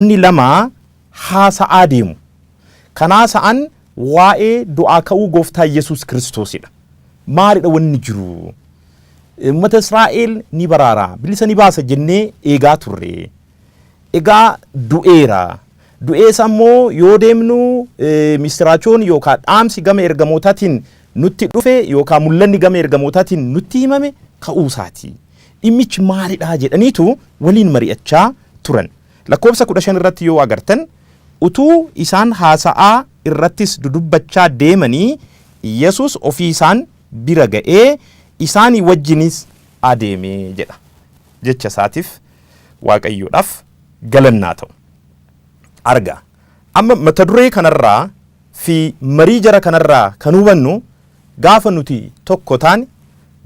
Namni lama haasa'aa deemu. Kan haasa'an waa'ee du'aa ka'uu gooftaa Yesuus Kiristoosidha. Maalidha wanni jiru? Uummata Israa'el ni baraara, bilisa ni baasa jennee eegaa turre. Egaa du'eera. Du'ees ammoo yoo deemnu misiraachoon yookaan dhaamsi gama ergamootaatiin nutti dhufe yookaan mul'anni gama ergamootaatiin nutti himame ka'uusaati. Dhimmichi maalidha jedhaniitu waliin mari'achaa turan. Lakkoofsa 15 irratti yoo agartan, utuu isaan haasa'aa irrattis dudubbachaa deemanii Yesus ofii isaan bira ga'ee isaanii wajjinis adeeme jedha. Jecha isaatiif Waaqayyoodhaaf galannaa ta'u. Argaa. Amma mata duree kanarraa fi marii jara kanarraa kan hubannu, gaafa nuti tokko taane,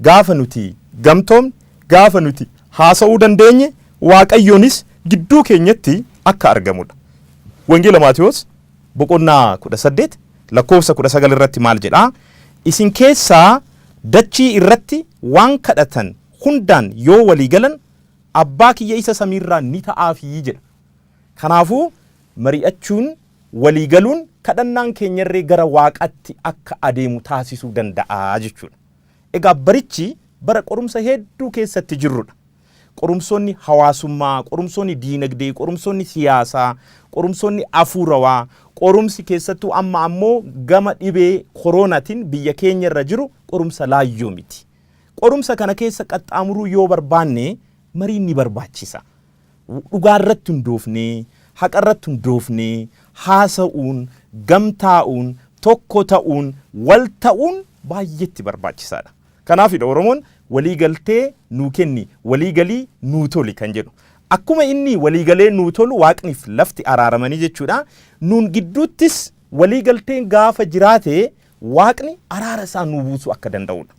gaafa nuti gamtoomne, gaafa nuti haasa'uu dandeenye, Waaqayyoonis gidduu keenyatti akka argamudha. Wangeela Maatewos boqonnaa 18 lakkoofsa 19 irratti maal jedhaa? Isin keessaa dachii irratti waan kadhatan hundaan yoo walii galan, abbaa kiyya isa samiirraa ni ta'aafii jedha. Kanaafuu mari'achuun, walii galuun, kadhannaan keenyarree gara Waaqatti akka adeemu taasisuu danda'a jechuudha. Egaa barichi bara qorumsa hedduu keessatti jirrudha. Qorumsoonni hawaasummaa, qorumsoonni diinagdee, qorumsoonni siyaasaa, qorumsoonni afuurawaa, qorumsi keessattuu amma ammoo gama dhibee koronaatiin biyya keenya irra jiru qorumsa laayyoo miti. Qorumsa kana keessa qaxxaamuruu yoo barbaanne mariin ni barbaachisa. Dhugaa irratti hundoofnee, haqa irratti hundoofnee, haasa'uun, gamtaa'uun, tokko ta'uun, wal ta'uun baay'eetti barbaachisaadha. Kanaafidha Oromoon walii galtee nuu kenni, walii galii nuu toli kan jedhu. Akkuma inni walii galee nuu tolu Waaqniif lafti araaramanii jechuudha. Nuun gidduuttis walii galteen gaafa jiraate Waaqni araara isaa nuu buusuu akka danda'udha.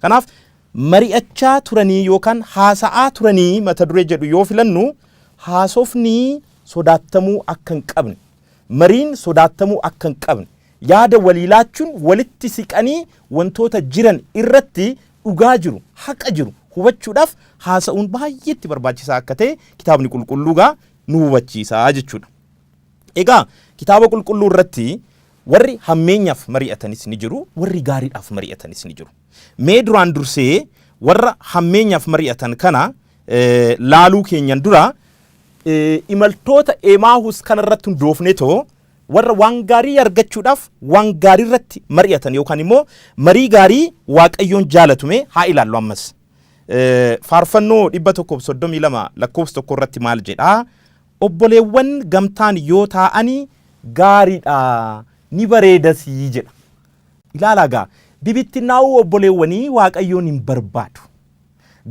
Kanaaf mari'achaa turanii yookaan haasa'aa turanii mata duree jedhu yoo filannu, haasofni sodaattamuu akka hin qabne, mariin sodaattamuu akka hin qabne, yaada walii laachuun walitti siqanii wantoota jiran irratti dhugaa jiru, haqa jiru hubachuudhaaf haasa'uun baay'eetti barbaachisaa akka ta'e kitaabni qulqulluu gaa nu hubachiisa jechuudha. Egaa kitaaba qulqulluu irratti warri hammeenyaaf mari'atanis ni jiru, warri gaariidhaaf mari'atanis ni jiru. Mee duraan dursee warra hammeenyaaf mari'atan kana laaluu keenyan dura, imaltoota Emaahus kana irratti hundoofne too warra waan gaarii argachuudhaaf waan gaarii irratti mari'atan yookaan immoo marii gaarii Waaqayyoon jaalatume haa ilaallu ammas. Faarfannoo 132 lakkoofsa 1 irratti maal jedhaa? Obboleewwan gamtaan yoo taa'ani gaariidha, ni bareedasii jedha. Ilaalaa gaa, bibittinnaa'uu obboleewwanii Waaqayyoon hin barbaadu.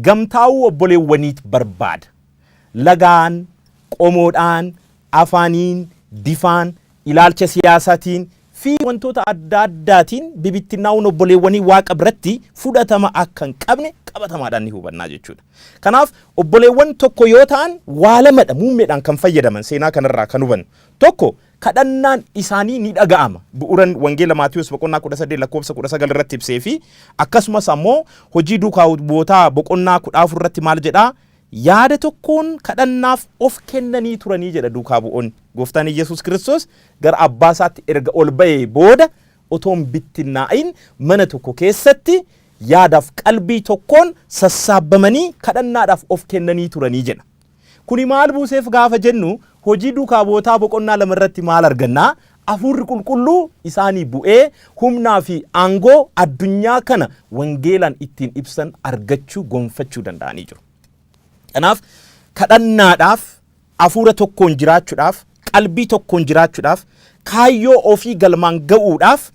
Gamtaa'uu obboleewwaniit barbaada. Lagaan, qomoodhaan, afaaniin, bifaan, ilaalcha siyaasaatiin fi wantoota adda addaatiin bibittinnaa'uun obboleewwanii Waaqa biratti fudhatama akka hin qabne qabatamaadhaan ni hubannaa jechuudha. Kanaaf obboleewwan tokko yoo ta'an waa lamadha muummeedhaan kan fayyadaman seenaa kanarraa kan hubannu. Tokko, kadhannaan isaanii ni dhaga'ama. Bu'uuran Wangeela Maatiyus boqonnaa 18 lakkoofsa 19 irratti ibsee fi akkasumas ammoo hojii duukaa bu'ootaa boqonnaa 14 irratti maal jedhaa? Yaada tokkoon kadhannaaf of kennanii turanii jedha duukaa bu'oonni. Gooftaan Iyyasuus Kiristoos gara abbaa isaatti erga ol ba'ee booda otoo hin bittinnaa'in mana tokko keessatti yaadaaf qalbii tokkoon sassaabbamanii kadhannaadhaaf of kennanii turanii jedha. Kuni maal buuseef gaafa jennu, hojii duukaa bu'ootaa boqonnaa 2 irratti maal argannaa? Hafuurri qulqulluu isaanii bu'ee humnaa fi aangoo addunyaa kana wangeelaan ittiin ibsan argachuu, gonfachuu danda'anii jiru. Kanaaf kadhannaadhaaf, hafuura tokkoon jiraachuudhaaf, qalbii tokkoon jiraachuudhaaf, kaayyoo ofii galmaan ga'uudhaaf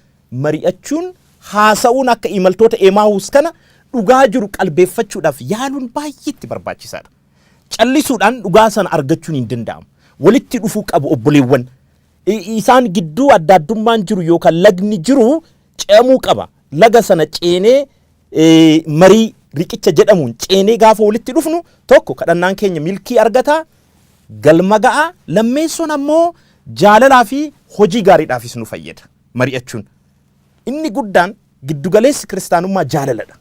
mari'achuun, haasa'uun akka imaltoota Emaahus kana dhugaa jiru qalbeeffachuudhaaf yaaluun baay'eetti barbaachisaadha. Callisuudhaan dhugaa sana argachuun hin danda'amu. Walitti dhufuu qabu obboleewwan. Isaan gidduu adda addummaan jiru yookaan lagni jiru ce'amuu qaba. Laga sana ceenee marii riqicha jedhamuun ceenee gaafa walitti dhufnu, tokko kadhannaan keenya milkii argata, galma ga'a, lammeessoon ammoo jaalalaa fi hojii gaariidhaafis nu fayyada mari'achuun. Inni guddaan giddugaleessi kiristaanummaa jaalaladha.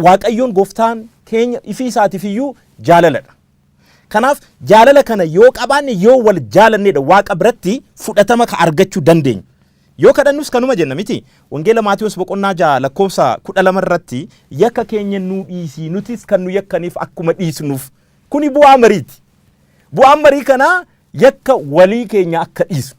Waaqayyoon gooftaan keenya ifii isaatiif iyyuu jaalaladha. Kanaaf jaalala kana yoo qabaanne, yoo wal jaalannedha Waaqa biratti fudhatama ka argachuu dandeenyu. Yoo kadhannus kanuma jenna miti. Wangeela Maatiyos boqonnaa 6 lakkoofsa 12 irratti, "Yakka keenya nuu dhiisii, nutis kan nu yakkaniif akkuma dhiisnuuf." Kuni bu'aa mariiti. Bu'aan marii kanaa yakka walii keenya akka dhiisu,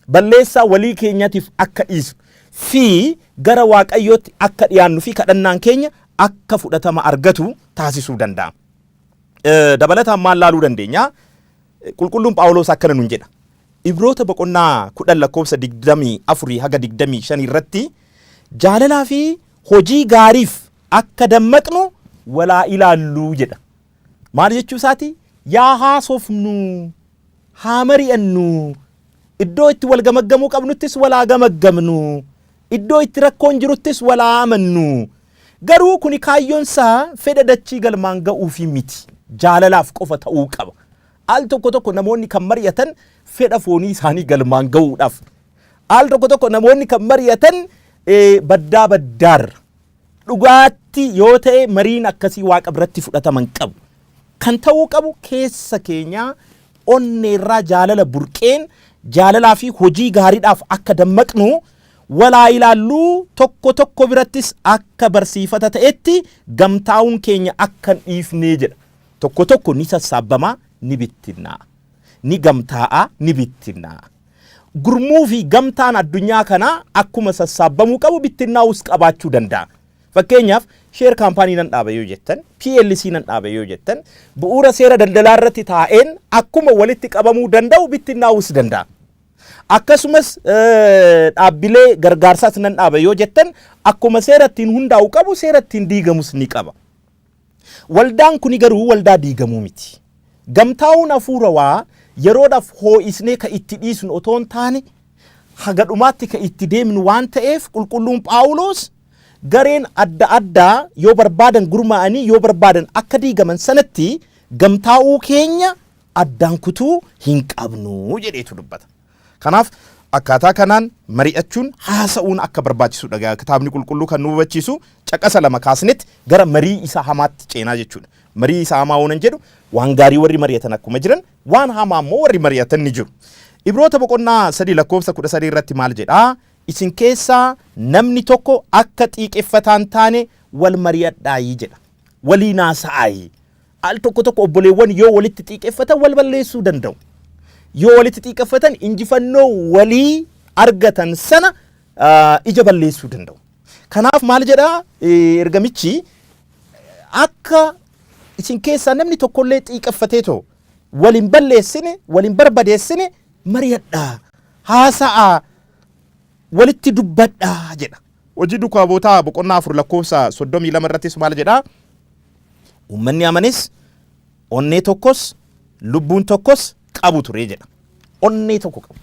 balleessaa walii keenyatiif akka dhiisu fi gara Waaqayyootti akka dhiyaannu fi kadhannaan keenya akka fudhatama argatu taasisuu danda'a. Dabalataan maal laaluu dandeenya? Qulqulluun Phaawulos akkana nun jedha. Ibroota boqonnaa 10 lakkoofsa 24 haga 25 irratti, "Jaalalaa fi hojii gaariif akka dammaqnu walaa ilaalluu" jedha. Maal jechuu isaati? Yaa haasofnu, haa mari'annu, iddoo itti wal gamaggamuu qabnuttis walaa gamaggamnu, iddoo itti rakkoon jiruttis walaa amannu. Garuu kuni kaayyoon isaa fedha dachii galmaan ga'uufi miti. Jaalalaaf qofa ta'uu qaba. Al tokko tokko namoonni kan mari'atan fedha foonii isaanii galmaan ga'uudhaaf. Al tokko tokko namoonni kan mari'atan baddaa baddaarra. Dhugaatti yoo ta'e mariin akkasii Waaqa biratti fudhataman qabu. Kan ta'uu qabu keessa keenyaa onneerraa jaalala burqeen jaalalaa fi hojii gaariidhaaf akka dammaqnu walaa ilaalluu, tokko tokko birattis akka barsiifata ta'etti gamtaa'uun keenya akka hin dhiifnee jedha. Tokko tokko ni sassaabbamaa, ni bittinnaa'a. Ni gamtaa'a, ni bittinnaa'a. Gurmuu fi gamtaan addunyaa kanaa akkuma sassaabbamuu qabu bittinnaa'us qabaachuu danda'a. Fakkeenyaaf, share company nan dhaaba yoo jettan, PLC nan dhaaba yoo jettan, bu'uura seera daldalaa irratti taa'een akkuma walitti qabamuu danda'u bittinnaa'uus danda'a. Akkasumas dhaabbilee gargaarsaas nan dhaaba yoo jettan, akkuma seera ittiin hundaa'u qabu seera ittiin diigamus ni qaba. Waldaan kuni garuu waldaa diigamuu miti. Gamtaa'uun hafuurawaa yeroodhaaf hoo'isnee ka itti dhiisnu otoo hin taane, haga dhumaatti ka itti deemnu waan ta'eef, qulqulluun Phaawulos gareen adda addaa yoo barbaadan gurmaa'anii yoo barbaadan akka diigaman sanatti gamtaa'uu keenya addaan kutuu hin qabnu jedheetu dubbata. Kanaaf akkaataa kanaan mari'achuun, haasa'uun akka barbaachisudha. Kitaabni qulqulluu kan nu hubachiisu caqasa lama kaasnetti gara marii isa hamaatti ceenaa jechuudha. Marii isa hamaa oonan jedhu, waan gaarii warri mari'atan akkuma jiran, waan hamaa immoo warri mari'atan ni jiru. Ibroota boqonnaa 3 lakkoofsa 13 irratti maal jedhaa? "Isin keessaa namni tokko akka xiiqeffataan taane wal mari'adhaayii" jedha. Waliin haasa'aayi. Al tokko tokko obboleewwan yoo walitti xiiqeffatan wal balleessuu danda'u. Yoo walitti xiiqeffatan injifannoo walii argatan sana ija balleessuu danda'u. Kanaaf maal jedhaa ergamichi? Akka isin keessaa namni tokkollee xiiqeffatee too waliin balleessine, waliin barbadeessine, mari'adhaa, haasa'aa, walitti dubbadhaa jedha. Hojii duukaa bu'ootaa boqonnaa 4 lakkoofsa 32 irrattis maal jedhaa? Uummanni amanes onnee tokkos lubbuun tokkos qabu ture jedha. Onnee tokko qabu.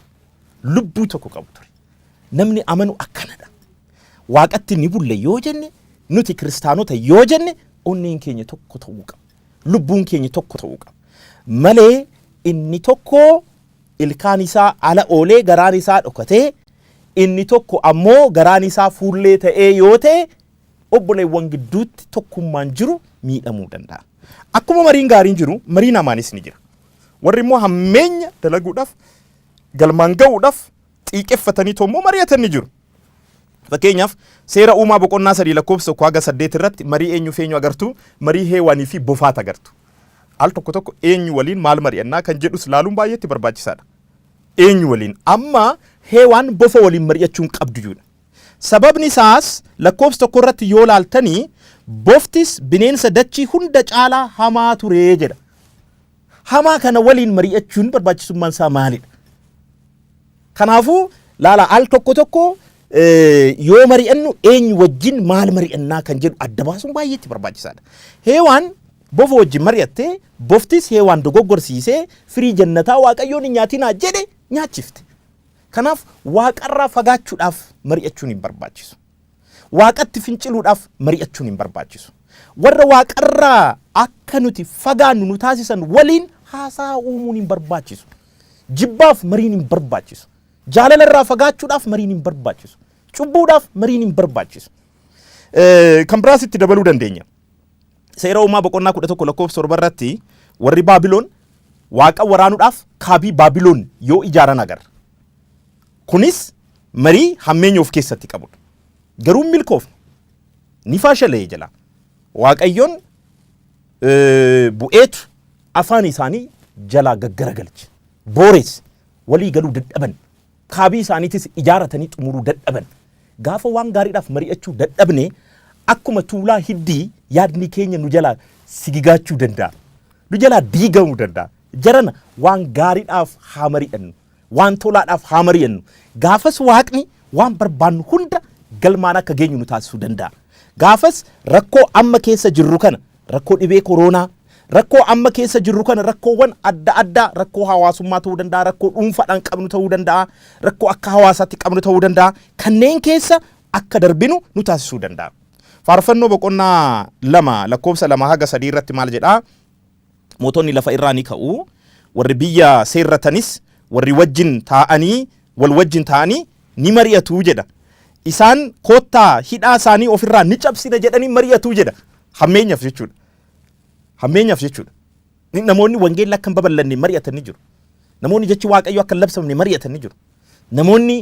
Lubbuu tokko qabu ture. Namni amanu akkanadha. Waaqatti ni bulle yoo jenne, nuti kiristaanota yoo jenne, onneen keenya tokko ta'uu qaba. Lubbuun keenya tokko ta'uu qaba. Malee inni tokko ilkaan isaa ala oolee garaan isaa dhokatee, inni tokko ammoo garaan isaa fuullee ta'ee yoo ta'e, obboleewwan gidduutti tokkummaan jiru miidhamuu danda'a. Akkuma mariin gaariin jiru mariin hamaanis ni jira. Warri immoo hammeenya dalaguudhaaf, galmaan ga'uudhaaf xiiqeffatanii immoo mari'atan ni jiru. Fakkeenyaaf, seera uumaa boqonnaa 3 lakkoofsa 1 haga 8 irratti marii eenyu fi eenyu agartu? Marii Heewaanii fi bofaat agartu. Al tokko tokko eenyu waliin maal mari'annaa kan jedhus laaluun baay'eetti barbaachisaadha. Eenyu waliin? Amma Heewaan bofa waliin mari'achuu hin qabdu jechuudha. Sababni isaas lakkoofsa 1 irratti yoo laaltanii, "Boftis bineensa dachii hunda caalaa hamaa ture" jedha. Hamaa kana waliin mari'achuun barbaachisummaan isaa maalidha? Kanaafuu laala, al tokko tokko yoo mari'annu eenyu wajjin maal mari'annaa kan jedhu adda baasuun baay'eetti barbaachisaadha. Heewaan bofa wajjin mari'attee, boftis Heewaan dogoggorsiisee firii jannataa Waaqayyoon hin nyaatinaa jedhe nyaachifte. Kanaaf waaqarraa fagaachuudhaaf mari'achuun hin barbaachisu. Waaqatti finciluudhaaf mari'achuun hin barbaachisu. Warra waaqarraa akka nuti fagaannu nu taasisan waliin haasaa uumuun hin barbaachisu. Jibbaaf mariin hin barbaachisu. Jaalalarraa fagaachuudhaaf mariin hin barbaachisu. Cubbuudhaaf mariin hin barbaachisu. Kan biraas itti dabaluu dandeenya. Seera uumaa boqonnaa 11 lakkoofsa 7 irratti warri Baabiloon Waaqa waraanuudhaaf kaabii Baabiloon yoo ijaaran agarra. Kunis marii hammeenya of keessatti qabudha. Garuu hin milkoofne. Ni faashala'e jala. Waaqayyoon bu'eetu afaan isaanii jalaa gaggaragalche. Boorees walii galuu dadhaban. Kaabii isaaniitis ijaaratanii xumuruu dadhaban. Gaafa waan gaariidhaaf mari'achuu dadhabne, akkuma tuulaa hiddii yaadni keenya nu jalaa sigigaachuu danda'a. Nu jalaa diigamuu danda'a. Jarana, waan gaariidhaaf haa mari'annu. Waan tolaadhaaf haa mari'annu. Gaafas Waaqni waan barbaannu hunda galmaan akka geenyu nu taasisuu danda'a. Gaafas rakkoo amma keessa jirru kana, rakkoo dhibee koronaa, rakkoo amma keessa jirru kana, rakkoowwan adda addaa, rakkoo hawaasummaa ta'uu danda'a, rakkoo dhuunfaadhaan qabnu ta'uu danda'a, rakkoo akka hawaasaatti qabnu ta'uu danda'a. Kanneen keessa akka darbinu nu taasisuu danda'a. Faarfannoo boqonnaa 2 lakkoofsa 2 haga 3 irratti maal jedhaa? Mootonni lafa irraa ni ka'u. Warri biyya seerratanis warri wajjin taa'anii wal wajjin taa'anii ni mari'atu jedha. Isaan "Koottaa, hidhaa isaanii ofirraa ni cabsina" jedhanii mari'atu jedha. Hammeenyaaf jechuudha. Hammeenyaaf jechuudha. Namoonni wangeelli akka hin babal'anne mari'atan ni jiru. Namoonni jechi Waaqayyoo akka hin labsamne mari'atan ni jiru. Namoonni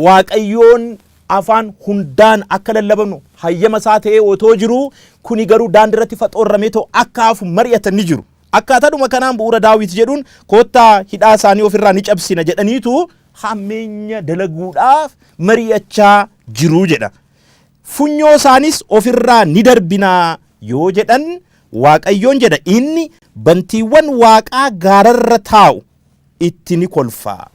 Waaqayyoon afaan hundaan akka lallabanu hayyama isaa ta'ee otoo jiruu, kuni garuu daandii irratti faxoorramee ta'u akka hafu mari'atan ni jiru. Akkaataadhuma kanaan bu'uura Daawit jedhuun "Koottaa, hidhaa isaanii ofirraa ni cabsina" jedhaniitu hammeenya dalaguudhaaf mari'achaa jiru jedha. Funyoo isaanis ofirraa ni darbinaa yoo jedhan, Waaqayyoon jedha, inni bantiiwwan Waaqaa gaararra taa'u itti ni kolfaa.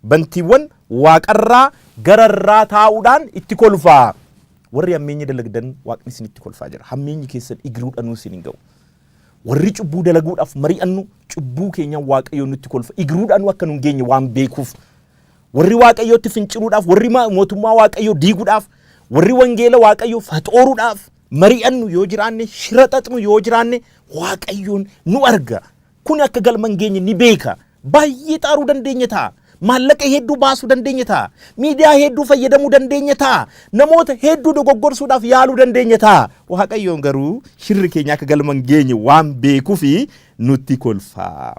Bantiiwwan Waaqarraa gararraa taa'uudhaan itti kolfaa. Warri hammeenya dalagdan, Waaqni isinitti kolfaa jira. Hammeenyi keessan igiruudhanuu isin hin ga'u. Warri cubbuu dalaguudhaaf mari'annu, cubbuu keenyaan Waaqayyoon nutti kolfa. Igiruudhaanuu akka nu hin geenye waan beekuuf. Warri Waaqayyootti finciluudhaaf, warri mootummaa Waaqayyoo diiguudhaaf, warri wangeela Waaqayyoo faxooruudhaaf mari'annu yoo jiraanne, shira xaxnu yoo jiraanne, Waaqayyoon nu arga. Kun akka galma hin geenye ni beeka. Baay'ee xaaruu dandeenya ta'a. Maallaqa hedduu baasuu dandeenya ta'a. Miidiyaa hedduu fayyadamuu dandeenya ta'a. Namoota hedduu dogoggorsuudhaaf yaaluu dandeenya ta'a. Waaqayyoon garuu shirri keenya akka galma hin geenye waan beekuufi nutti kolfa.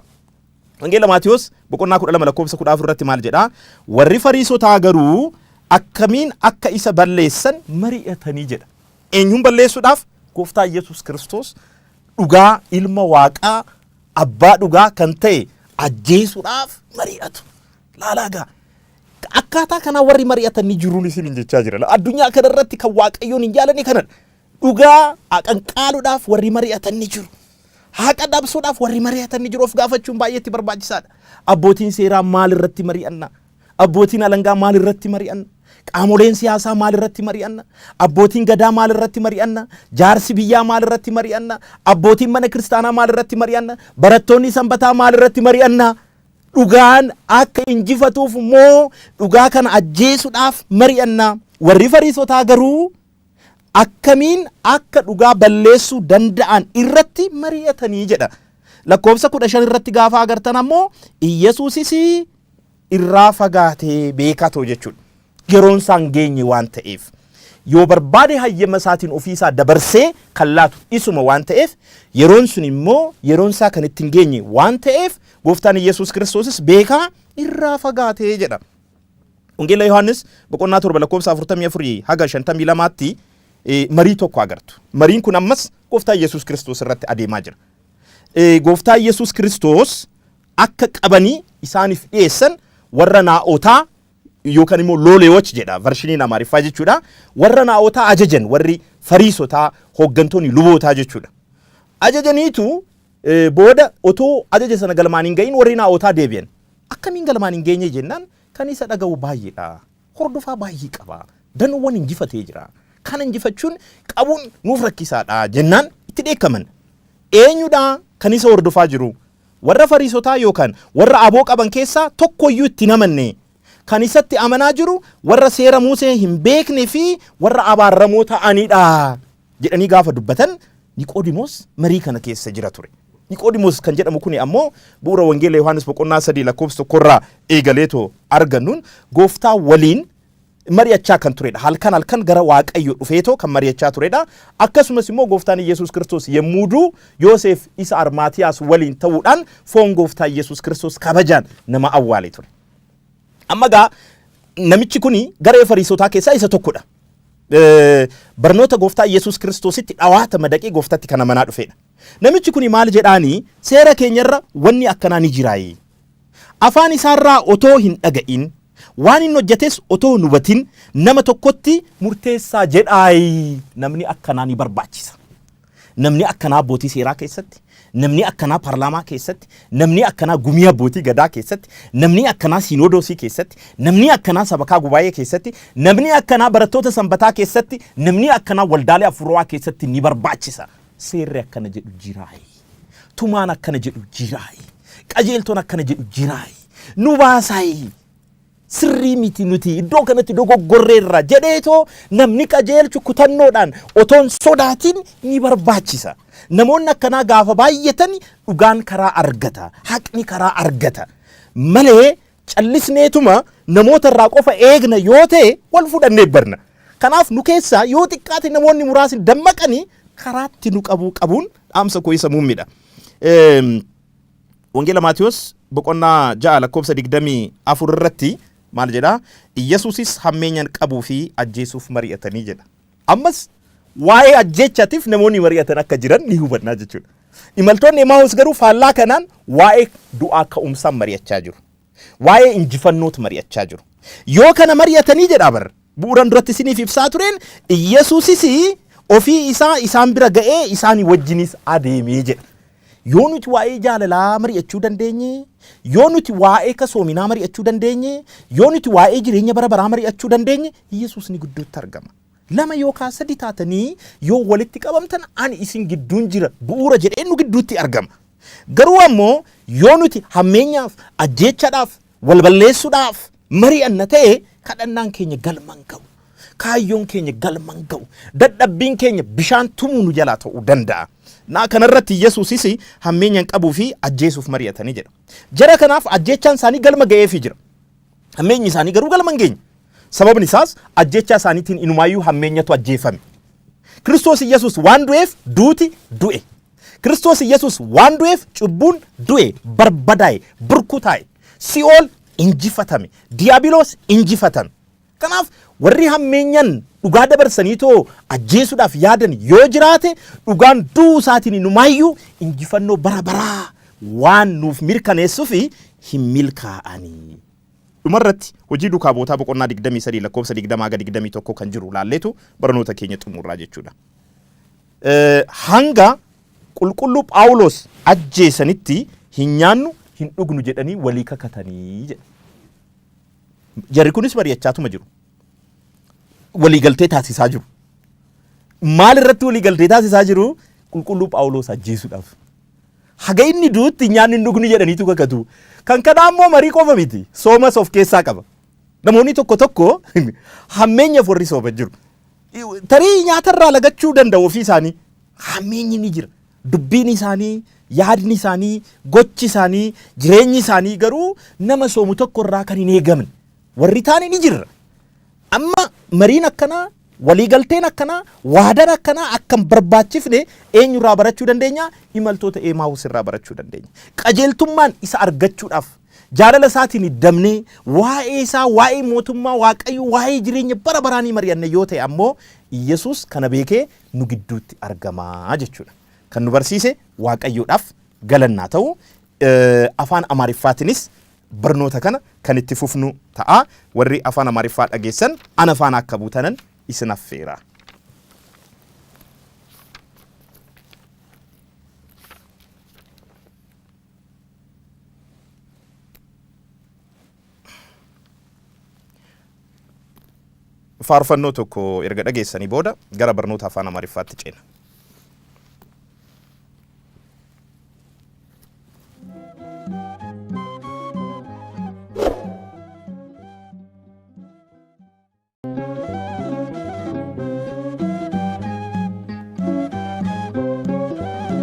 Wangeela Maatiyos boqonnaa 12 lakkoofsa 14 irratti maal jedhaa? Warri Fariisotaa garuu akkamiin akka isa balleessan mari'atanii jedha. Eenyuun balleessuudhaaf? Gooftaa Yesuus Kiristoos, dhugaa ilma Waaqaa, abbaa dhugaa kan ta'e ajjeesuudhaaf mari'atu. Laalaa gaa. Akkaataa kanaa warri mari'atan ni jiruun isin jechaa jira. Addunyaa kanarratti kan Waaqayyoon hin jaalanne kanadha. Dhugaa qanqaaluudhaaf warri mari'atan ni jiru. Haqa dabsuudhaaf warri mari'atan ni jiru. Of gaafachuun baay'ee itti barbaachisaadha. Abbootiin seeraa maal irratti mari'anna? Abbootiin alangaa maal irratti mari'anna? Qaamoleen siyaasaa maal irratti mari'anna? Abbootiin gadaa maal irratti mari'anna? Jaarsi biyyaa maal irratti mari'anna? Abbootiin mana kiristaanaa maal irratti mari'anna? Barattoonni sanbataa maal irratti mari'anna? Dhugaan akka injifatuuf moo dhugaa kana ajjeesuudhaaf mari'anna? Warri Fariisotaa garuu akkamiin akka dhugaa balleessuu danda'an irratti mari'atanii jedha. Lakkoofsa 15 irratti gaafa agartan ammoo, Iyyasuusis irraa fagaatee beekatoo jechuudha. Yeroon isaan geenye waan ta'eef. Yoo barbaade hayyama isaatiin ofii isaa dabarsee kan laatu isuma waan ta'eef, yeroon sun immoo yeroon isaa kan ittiin geenye waan ta'eef, gooftaan Iyyasuus Kiristoosis beekaa irraa fagaatee jedha. Wangeela Yohaannis boqonnaa 7 lakkoofsa 44 haga 52tti marii tokko agartu. Mariin kun ammas gooftaa Yesuus Kiristoos irratti adeemaa jira. Gooftaa Yesuus Kiristoos akka qabanii isaaniif dhiyeessan warra naa'otaa yookaan immoo looleewach jedha versioniin Amaariffaa jechuudha. Warra naa'otaa ajajan, warri Fariisotaa, hooggantoonni lubootaa jechuudha. Ajajaniitu booda otoo ajaja sana galmaan hin gahin warri naa'otaa deebi'an. Akkamiin galmaan hin geenye jennaan, kan isa dhaga'u baay'eedha. Hordofaa baay'ee qaba. Danuuwwan injifatee jira. Kana injifachuun qabuun nuuf rakkisaadha jennaan itti dheekkaman. Eenyudha kan isa hordofaa jiru? Warra Fariisotaa yookaan warra aboo qaban keessaa tokkoyyuu itti hin amanne. Kan isatti amanaa jiru warra seera Musee hin beekne fi warra abaaramoo ta'anidha jedhanii gaafa dubbatan, Niqoodimoos marii kana keessa jira ture. Niqoodimoos kan jedhamu kuni ammoo bu'uura Wangeela Yohaannis boqonnaa 3 lakkoofsa 1rraa eegaleetoo argannuun gooftaa waliin mari'achaa kan turedha. Halkan halkan gara Waaqayyo dhufeetoo kan mari'achaa turedha. Akkasumas immoo gooftaan Iyyasuus Kiristoos yommuu du'u Yoseef isa Armaatiyaas waliin ta'uudhaan foon gooftaa Iyyasuus Kiristoos kabajaan nama awwaale ture. Amma gaa namichi kun garee Fariisotaa keessaa isa tokkodha. Barnoota gooftaa Iyyasuus Kiristoositti dhawaata madaqee gooftatti kan amanaa dhufedha. Namichi kun maal jedhaanii seera keenyarra wanni akkanaa ni jiraayi. Afaan isaarraa otoo hin dhaga'in, waan inni hojjetes otoo hin hubatin nama tokkotti murteessaa jedhaayi. Namni akkanaa ni barbaachisa. Namni akkanaa abbootii seeraa keessatti, namni akkanaa paarlaamaa keessatti, namni akkanaa gumii abbootii gadaa keessatti, namni akkanaa siinodoosii keessatti, namni akkanaa sabakaa gubaayee keessatti, namni akkanaa barattoota sanbataa keessatti, namni akkanaa waldaalee afuurawaa keessatti ni barbaachisa. Seerri akkana jedhu jiraayi. Tumaan akkana jedhu jiraayi. Qajeeltoon akkana jedhu jiraayi. Nu baasaayi. Sirrii miti nuti iddoo kanatti dogoggorreerra jedheetoo namni qajeelchu kutannoodhaan otoon sodaatin ni barbaachisa. Namoonni akkanaa gaafa baay'atan dhugaan karaa argata, haqni karaa argata. Malee callisneetuma namoota irraa qofa eegna yoo ta'e wal fudhannee barna. Kanaaf nu keessaa yoo xiqqaate namoonni muraasni dammaqanii karaatti nu qabuu qabuun dhaamsa koo isa muummidha. Wangeela Maatiyos boqonnaa 6 lakkoofsa 24 irratti maal jedhaa? Iyyasuusis hammeenyan qabuu fi ajjeesuuf mari'atanii jedha. Ammas waa'ee ajjeechaatiif namoonni mari'atan akka jiran ni hubannaa jechuudha. Imaltoonni Emaahus garuu faallaa kanaan waa'ee du'aa ka'umsaan mari'achaa jiru. Waa'ee injifannootu mari'achaa jiru. Yoo kana mari'atanii jedhaa bar bu'uuran duratti isiniif ibsaa tureen Iyyasuusis ofii isaa isaan bira ga'ee isaanii wajjinis adeemee jedha. Yoo nuti waa'ee jaalalaa mari'achuu dandeenye, yoo nuti waa'ee kasoominaa mari'achuu dandeenye, yoo nuti waa'ee jireenya bara baraa mari'achuu dandeenye, Iyyasuus ni gidduutti argama. Lama yookaan sadi taatanii yoo walitti qabamtan ani isin gidduun jira bu'uura jedhee nu gidduutti argama. Garuu ammoo yoo nuti hammeenyaaf, ajjeechadhaaf, wal balleessuudhaaf mari'anna ta'e kadhannaan keenya galma hin ga'u. Kaayyoon keenya galma hin ga'u. Dadhabbiin keenya bishaan tumuu nu jalaa ta'uu danda'a. Naa kanarratti Yesuusis hammeenya hin qabuu fi ajjeesuuf mari'atanii jedha. Jara kanaaf ajjeechaan isaanii galma ga'eefii jira. Hammeenyi isaanii garuu galma hin geenye. Sababni isaas ajjeechaa isaaniitiin inumaayyuu hammeenyatu ajjeefame. Kiristoos Yesuus waan du'eef duuti du'e. Kiristoos Yesuus waan du'eef cubbuun du'e, barbadaa'e, burkutaa'e. Si'ool injifatame. Diyaabiloos injifatame. Kanaaf warri hammeenyan dhugaa dabarsanii too ajjeesuudhaaf yaadan yoo jiraate dhugaan du'uu isaatiin inumaayyuu injifannoo bara baraa waan nuuf mirkaneessuuf hin milkaa'anii. Dhumarratti hojii duukaa bu'ootaa boqonnaa 23 lakkoofsa 20 haga 21 kan jiru laalleetu barnoota keenya xumurraa jechuudha. Hanga qulqulluu Phaawulos ajjeesanitti hin nyaannu hin dhugnu jedhanii walii kakatanii jedha. Jarri kunis mari'achaatuma jiru. Waliigaltee taasisaa jiru. Maal irratti waliigaltee taasisaa jiru? Qulqulluu Phaawulos ajjeesuudhaaf. Haga inni du'utti hin nyaannu hin dhugnu jedhaniitu kakatu. Kan kanaa immoo marii qofa miti. Soomas of keessaa qaba. Namoonni tokko tokko hammeenyaaf warri sooman jiru. Tarii nyaatarraa lagachuu danda'u ofii isaanii. Hammeenyi ni jira. Dubbiin isaanii, yaadni isaanii, gochi isaanii, jireenyi isaanii garuu nama soomu tokko irraa kan hin eegamne. Warri taane ni jirra. Amma mariin akkanaa, waliigalteen akkanaa, waadaan akkanaa akka hin barbaachifne eenyurraa barachuu dandeenya? Imaltoota Eemaawus irraa barachuu dandeenya. Qajeeltummaan isa argachuudhaaf jaalala isaatiin hiddamnee waa'ee isaa, waa'ee mootummaa Waaqayyoo, waa'ee jireenya bara baraa ni mari'anne yoo ta'e ammoo Iyyasuus kana beekee nu gidduutti argamaa jechuudha. Kan nu barsiise Waaqayyoodhaaf galannaa ta'u. Afaan Amaariffaatinis barnoota kana kan itti fufnu ta'a. Warri afaan Amaariffaa dhageessan ana faana akka buutanan isin affeera. Faarfannoo tokko erga dhageessanii booda gara barnoota afaan Amaariffaatti ceena.